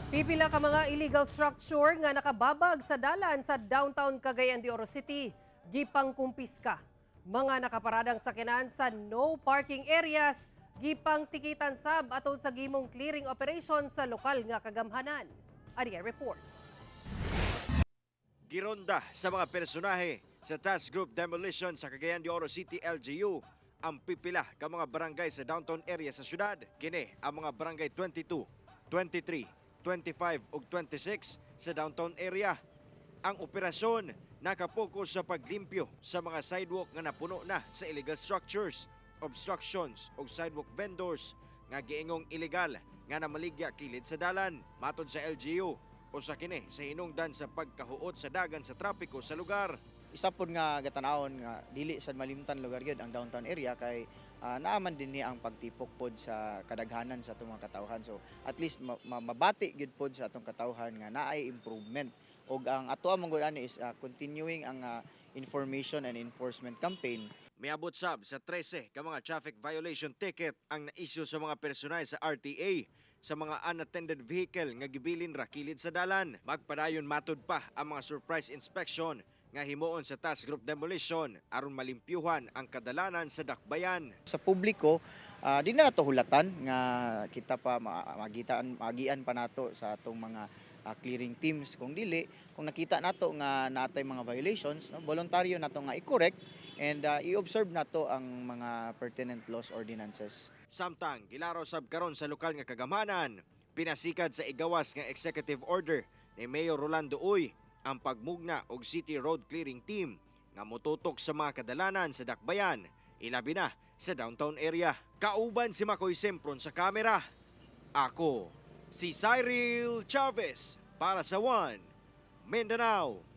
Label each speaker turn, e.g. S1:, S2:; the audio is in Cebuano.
S1: Pipila ka mga illegal structure nga nakababag sa dalan sa downtown Cagayan de Oro City gipang kumpiska. Mga nakaparadang sakyanan sa no parking areas gipang tikitan sab atol sa gihimong clearing operation sa lokal nga kagamhanan. Ari report.
S2: Gironda sa mga personahe sa Task Group Demolition sa Cagayan de Oro City LGU ang pipila ka mga barangay sa downtown area sa syudad. Kini ang mga barangay 22, 23, 25 ug 26 sa downtown area. Ang operasyon nakapokus sa paglimpyo sa mga sidewalk nga napuno na sa illegal structures, obstructions ug sidewalk vendors nga giingong illegal nga namaligya kilid sa dalan. Matod sa LGU, usa kini sa hinungdan sa pagkahuot sa dagan sa trapiko sa lugar.
S3: Isa pod nga gatanawon nga dili sad malimtan lugar gyud ang downtown area kay naaman din ni ang pagtipok pod sa kadaghanan sa atong mga katawhan, so at least mabati gyud pod sa atong katawhan nga naay improvement. Ug ang ato man gud ani is continuing ang information and enforcement campaign.
S2: Miabot sab sa 13 ka mga traffic violation ticket ang na-issue sa mga personal sa RTA sa mga unattended vehicle nga gibilin ra kilid sa dalan. Magpadayon matod pa ang mga surprise inspection nga himuon sa Task Group Demolition aron malimpyuhan ang kadalanan sa dakbayan.
S3: Sa publiko, di na nato hulatan nga kita pa magitaan magian pa nato sa atong mga clearing teams. Kung dili, kung nakita nato nga natay mga violations, no, voluntaryo nato nga i-correct and i-observe nato ang mga pertinent laws, ordinances.
S2: Samtang gilaraw sab karon sa lokal nga kagamhanan, pinasikad sa igawas nga executive order ni Mayor Rolando Uy ang pagmugna og City Road Clearing Team nga motutok sa mga kadalanan sa dakbayan, ilabi na sa downtown area. Kauban si Makoy Sempron sa kamera. Ako, si Cyril Chavez para sa One Mindanao.